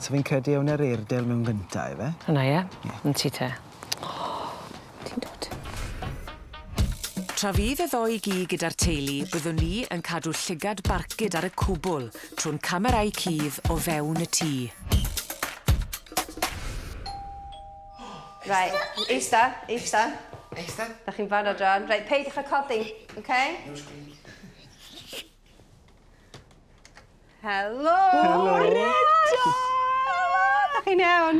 So fi'n credu awn â'r Airedale mewn gynta, ife? Hwnna, ie? Ie. Yn ti te. Ti'n dod. Tra fydd y ddou gi gyda'r teulu, byddwn ni yn cadw llygad barcud ar y cwbl trwy'n camerâu cudd o fewn y tŷ. Reit, eista, eista. Eista. Da chi'n barod rwan? Reit, peidiwch â codi, oce? No screams. Helo! Helo! Bore da! Da chi'n iawn?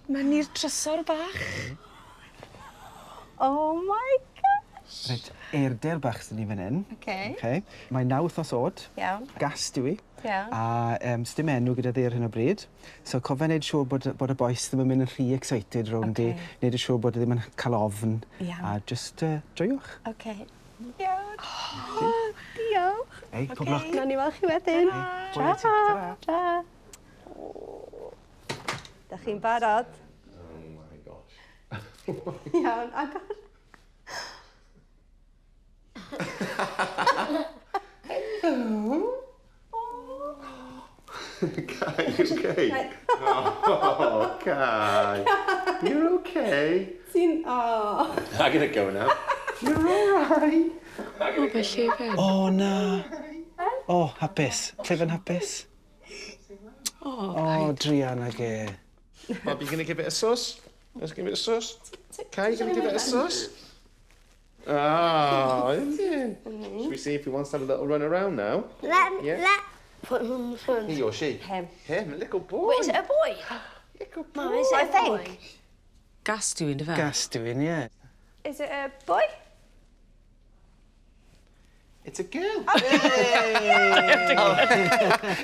Ma' ni'r trysor bach. Oh my gosh! Reit, Airedale bach sy 'da ni fan 'yn. Oce. Oce. Mae'n naw wthnos o'd. Iawn. Gas 'dyw 'i. Iawn. A yym sdim enw gyda ddi ar hyn o bryd. So cofia neud siŵr bod y bod y bois ddim yn mynd yn rhy excited rownd 'i. Oce. Neud yn siŵr bod e ddim yn ca'l ofn. Iawn. A jyst yy joiwch. Oce. Iawn. O diolch. Ei, pob lwc. Nawn ni weld chi wedyn. Hwyl i ti. Tara. Tara. Dach chi'n barod? Oh my gosh. Iawn, agor. Hello. Kai, you okay? Oh, Kai. You're okay. Ti'n... Oh. I'm gonna go now. You're all right. O, be llefen. O na. O, hapus. Llefen hapus. O, O, druan ag e. Bob, you gonna give it a sus? Let's give it a sus. Kai, you gonna give it a sus? Oh, is it? Should we see if he wants to have a little run around now? Let, Yeah. let, put him on the front. He or she? Him. Him, little boy. Wait, is it a boy? Little boy. Mum, is it I a boy? think. Gas dw i'n dyfe? Gas dw i'n, ie. Is it a boy? It's a girl.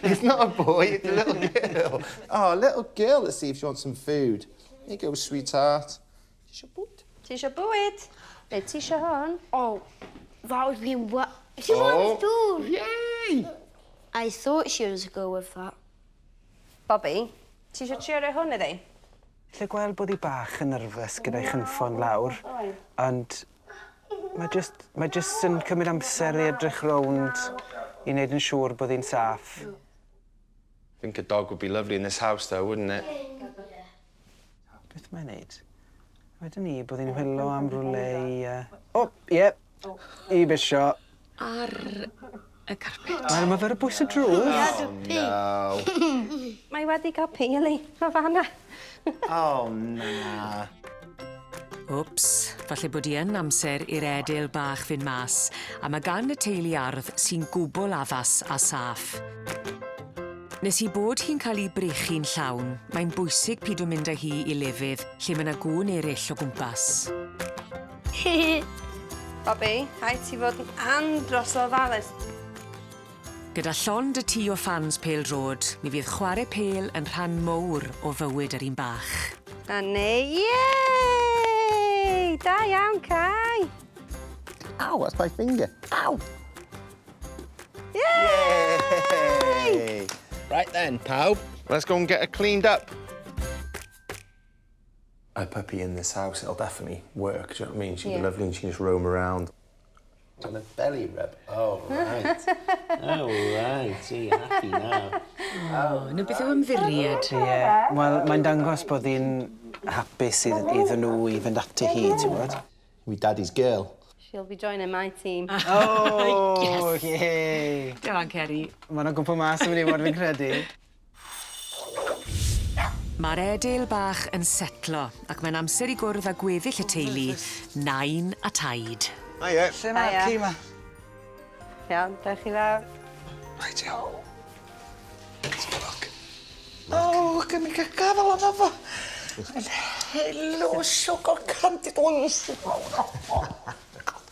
It's not a boy, it's a little girl. Oh, little girl. Let's see if she wants some food. Here you go, sweetheart. Ti isio bwyd? Ti isio bwyd? Be, ti isio hwn? Oh, that would be what. She wants food. Yay! I thought she was a girl with that. Bobby, ti isio trio rhoi hwn iddi? Lle gweld bod hi bach yn nervous gyda'i chynffon lawr, ond mae jyst, mae jyst yn cymryd amser i edrych rownd i wneud yn siŵr bod hi'n saff. I think a dog would be lovely in this house, though, wouldn't it? Beth mae'n neud? Wedyn ni bod hi'n whilo am rywle i... O, ie, i bisio. Ar y carpet. Mae ma fe ar y bwys y drws. Oh, no. Mae wedi cael peili. Mae fanna. Oh, na. Wps, falle bod hi yn amser i'r Airedale bach fynd mas, a mae gan y teulu ardd sy'n gwbl addas a saff. Nes i bod hi'n cael ei brechu'n llawn, mae'n bwysig pido mynd â hi i lefydd lle mae 'na gŵn eraill o gwmpas. Bobby, rhaid ti fod yn andros o ofalus. Gyda llond y tŷ o ffans pêl-drod, mi fydd chwarae pêl yn rhan mowr o fywyd yr un bach. A ne, yay! Da iawn, Kai! Ow, that's my finger. Ow! Yay! Yay! Right then, pawb. Let's go and get her cleaned up. A puppy in this house, it'll definitely work. Do you know what I mean? She'd Yeah. be lovely and she can just roam around. And a belly rub. Oh, right. oh, right. See, you're happy now. O, 'na beth yw ymddiried. Ie, wel, mae'n dangos bod hi'n hapus iddyn nhw i fynd ati hi, ti'n gwybod? We daddy's girl. She'll be joining my team. Oh, yay! Dylan Ceri. Mae nhw'n gwmpo mas yn mynd i fod fi'n credu. Mae'r Airedale bach yn setlo ac mae'n amser i gwrdd â gweddill y teulu, nain a taid. Hiya. Lle mae'r Hiya. ci 'ma? Iawn, dewch chi lawr. Right, iawn. Let's have a look. Oh, gymryd cael gafel arno fo. Hello, sugar candy. Oh, sugar.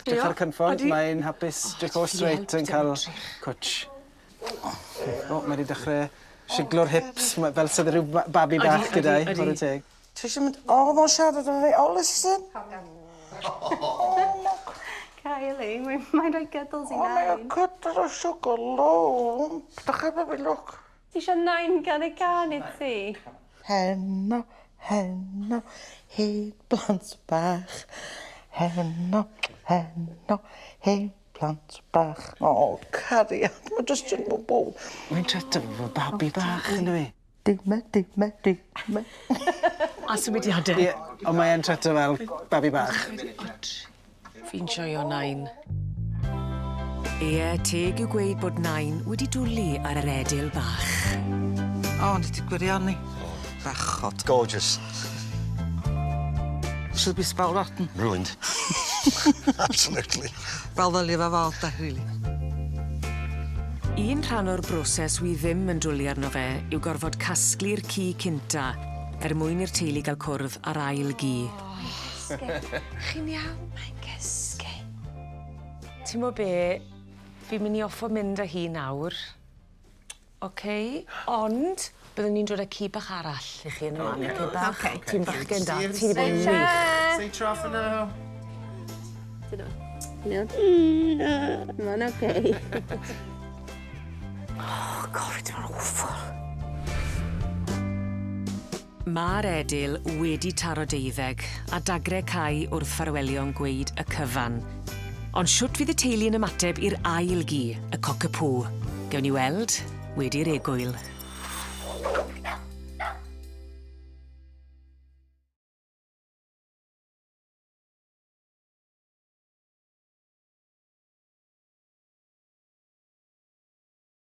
Edrych ar y cynffon, mae'n hapus, just go straight yn cael cwtsh. O, mae wedi dechrau siglo'r hips, fel sydd rhyw babi bach gyda'i, chwarae teg. Ti eisiau mynd... O, oh, siarad efo fi. Oh, listen. Kylie, mae'n mae rhoi giggles i O, mae'n nain. cydr o sugar low. Dych babi, look. Ti eisiau nain gan y can i ti? Heno, heno, hen blant bach. Heno, heno, hen plant bach. O, cariad, mae jyst yn bobl. Mae'n chatio fo babi bach, yn dwi? Dim e, dim e, dim e. A symudiade. Ie, ond mae e'n treto fel babi bach. Fi'n joio Nain. Ie, teg yw gweud bod Nain wedi dwlu ar yr edil bach. O, ni 'di gwirioni. Bachod. Gorgeous. Should be spelled rotten. Ruined. Absolutely. Fel ddylia fe fod, de, really. Un rhan o'r broses wi ddim yn dwlu arno fe yw gorfod casglu'r ci cynta er mwyn i'r teulu gael cwrdd ar ail gi. Chi'n iawn? Mae'n cysgu. Ti'n mo be, fi'n mynd i offo mynd â hi nawr. OK, ond byddwn ni'n dod â ci bach arall i chi yn y man, okay, bach? Ocê. Ti'n bachgen da, ti wedi bod yn wych. Say ta for now. Mae'n oce. Oh, God, fi wedi bod yn awful. Mae'r edil wedi taro deuddeg a dagre Cai wrth ffarwelio'n gweud y cyfan. Ond siwt fydd y teulu yn ymateb i'r ail gi, y cockapoo? Gewn ni weld wedi'r egwyl.